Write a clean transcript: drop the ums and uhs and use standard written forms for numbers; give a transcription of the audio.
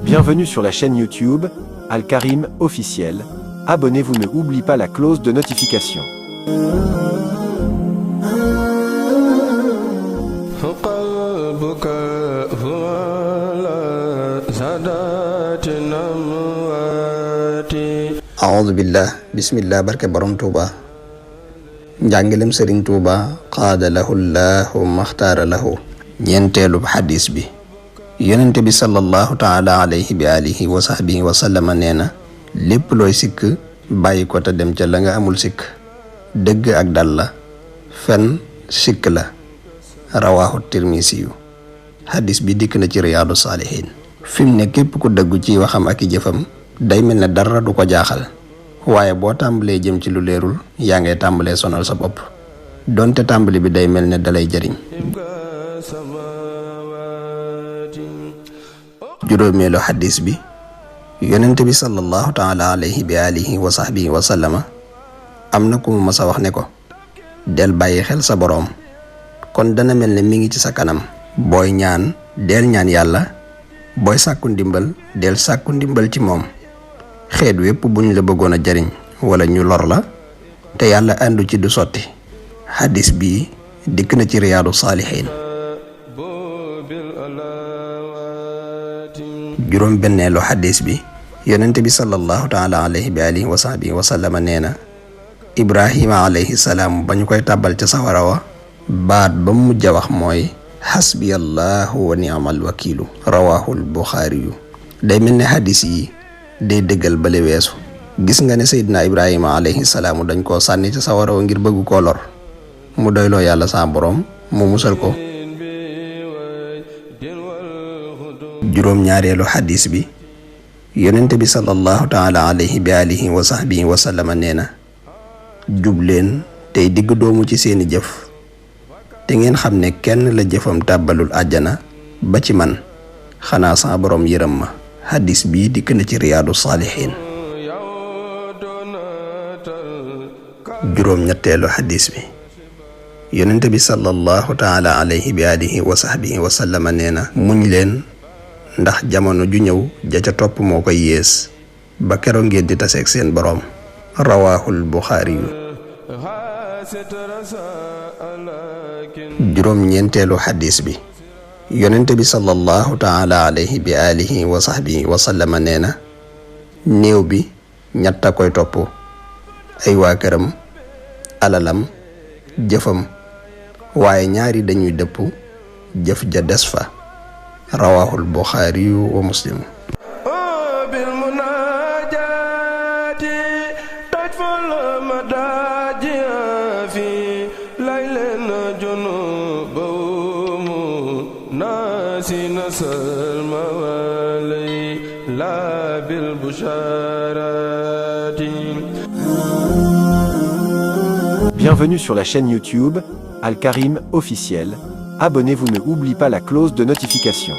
Bienvenue sur la chaîne YouTube, Al-Karim officiel. Abonnez-vous, ne oubliez pas la cloche de notification. A'udhu billah, bismillah, barke borom Tuuba. Njàngalem Sëriñ Tuuba qaada lahu llahu maxtaara lahu. ñeenteelub xadis bi. yonente bi sallallahu taala alayhi bi alihi wa sahbihi wa sallama nee na lépp looy sikk bàyyi ko te dem ca la nga amul sikk. dëgg ak dal la, fen sikk la. rawaahu tirmisiyu. xadis bi dikk na ci riyaadu saalihin. fi mu ne képp ku dëggu ci waxam ak i jëfam day mel ne dara du ko jaaxal, waaye boo tàmbalee jëm ci lu leerul yaa ngay tàmbalee sonal sa bopp, donte tàmbali bi day mel ne dalay jariñ. juróomeelu xadis bi. yonente bi sallallahu taala alayhi bi alihi wa sahbihi wa sallama am na ku mu mas a wax ne ko, del bàyyi xel sa boroom, kon dana mel ne mi ngi ci sa kanam. booy ñaan del ñaan yàlla, booy sàkku ndimbal del sàkku ndimbal ci moom. xeet wépp buñ la bëggoon a jariñ wala ñu lor la te yàlla àndu ci du sotti. xadis bii dikk na ci riyaadu saalihin. juróom benneelu xadis bi. yonente bi sallallahu taala alayhi bi alihi wa sahbihi wa sallama nee na ibrahima alayhi salaam ba ñu koy tàbbal ca sawara wa, baat ba mu mujj a wax mooy xasbiyallahu wa ni'mal wakiilu. rawaahul buxaariyu. day mel ne xadis yi day dëggal bale weesu. gis nga ne seydina ibrahima alayhi salaamu dañ koo sànni ca sawara wa ngir bëgg koo lor, mu doyloo yàlla sa boroom mu musal ko. juróom ñaareelu xadis bi. yonente bi sallallahu taala alayhi bi alihi wa sahbihi wa sallama nee na jub leen tey digg doomu ci seeni jëf, te ngeen xam ne kenn la jëfam tàbbalul àjjana ba ci man, xanaa sa boroom yërëm ma. xadis bii dikk na ci riyaadu saalihin. juróom ñetteelu xadis bi. yonente bi sallallahu taala alayhi bi alihi wa sahbihi wa sallama nee na muñ leen, ndax jamono ju ñëw ja ca topp moo koy yées ba keroog ngeen di taseeg seen boroom. rawaahul buxaariyu. juróom ñeenteelu xadis bi. yonente bi sallallahu taala alayhi bi alihi wa sahbihi wa sallama nee na néew bi ñett a koy topp: ay waa këram, alalam, jëfam, waaye ñaari dañuy dëpp, jëf ja des fa. rawaahul buxaariyu wa muslim. Bienvenue sur la chaîne YouTube, Al-Karim officiel. Abonnez-vous, ne oubliez pas la cloche de notification.